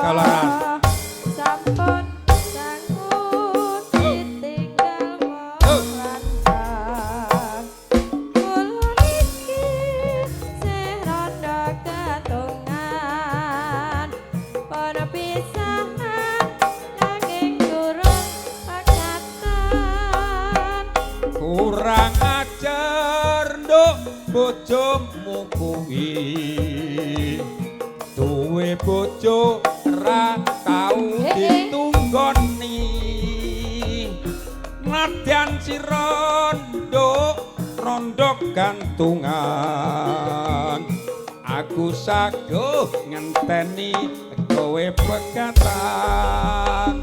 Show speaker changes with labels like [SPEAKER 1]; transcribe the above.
[SPEAKER 1] Kalaras.
[SPEAKER 2] Sampun sangu ditinggal wong lanang. Kula niki sih rondo gantungan. Pun pisahan nanging durung pegatan.
[SPEAKER 1] Kurang ajar, nduk, bojomu kuwi. Duwe bojo ra tau ditunggoni. Nadyan sira, nduk, rondo gantungan, aku saguh ngenteni kowe pegatan.